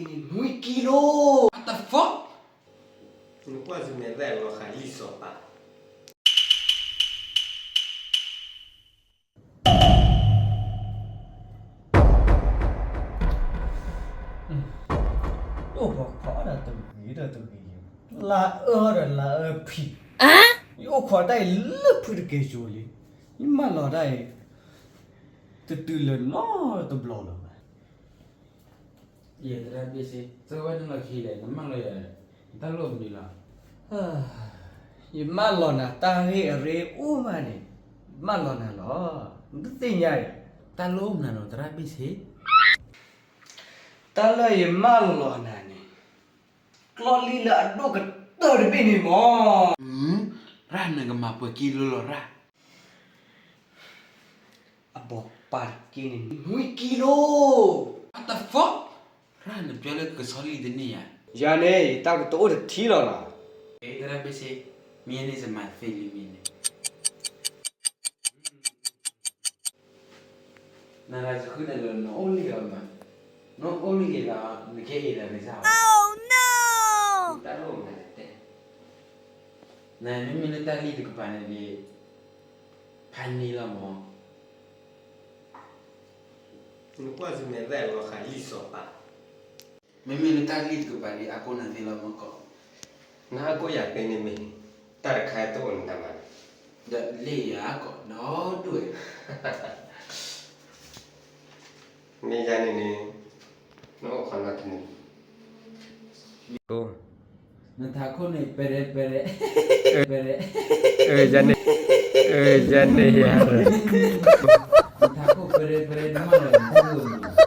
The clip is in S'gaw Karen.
နွံကံလိ, what the fuck, နကွၢ်စမဲာ်သၣ်လီၤဃာ်လံာ်စီၤပၤ အိၣ်ပှၤခွါဒီးတဂ့ၤဒီးတဂ့ၤ, လၢအၢဒီးလၢအၢဖံး, ယအိၣ်ခိးတၢ်အံၤလၢဖုတကဲၤစိၤလံ, ယမၢလီၤတၢ်အံၤ တတုၤလၢၤနီတဘျီလၢၤဘၣ်. ယဲသရၣ်ဘ့ၣ်စ့, သဝဲနလီၢ်ခံလဲၣ်, နမၢလီၤယၤ, နတၢ်လိၣ်မနုၤလီၤ. ယမၢလီၤနၤတၢ်ဂ့ၢ်အရ့အိၣ်မးန့ၣ်, မၢလီၤနၤလီၤ, နတသ့ၣ်ညါအံၤ, တၢ်လိၣ်မနုၤလီၤ သရၣ်ဘ့ၣ်စ့. တၢ်လၢယမၢလီၤနၤန့ၣ်, ကျီၢ်လံၢ်လၢအဒိၣ်ကတၢၢ်တဘ့ၣ်န့ၣ်မး. ရၣ်နကမၤပှဲၤကံလိလီၤရၣ်. အဘီပၢ်တက့ၢ်န့ၣ် နွံကံလိ, what the fuck, ရၣ်နပျီလၢကဆီလံတန့ၢ်ယၤ, ယၤန့ၣ် ယတၢ်ကတိၤအိၣ်တထံလီၤနီၤ. သရၣ်ဘ့ၣ်စ့, မ့ၢ်န့ၣ်စမၤသ့လံမ့ၢ်န့ၣ် နရၢစဃုနလၢနအိၣ်လံဂ့ၤမး, နအိၣ်လံဂ့ၤလီၤ, နကဟ့ၣ်လၢနစၢ်, တၢ်လိၣ်မနုၤလဲၣ်တဲ, နမ့မ့ၢ်လၢတၢ်လံၢ်တကပၤန့ၣ်ဒ်, ဖးန့ၢ်လီၤမး, နကွၢ်စမဲာ်သၣ်လီၤဃာ်လံာ်စီၤပၤ မ့မ့ၢ်လၢတၢ်လံၢ်တကပၤဒ်အကိးနၤသ့လီၤမးကီး, နအကိးယၤသ့န့ၣ်မ့ၢ်, တၢ်တခါတအိၣ်နတၢ်မၤ, ဒီးလ့ၣ်ယၤကီးဒီဒိၣ်ဝဲ, မ့ၢ်ယၤန့ၣ်န့ၣ်, နအိၣ်ခိးနီတနံၤ, နထးခိၣ်န့ၣ် ပရဲပရဲ, ပရဲ, ယၤန့ၣ်, ယၤန့ၣ်ယၤ, နထးခိၣ်ပရဲပရဲ နမၢလီၤနတၢ်လိၣ်မနုၤလီၤ.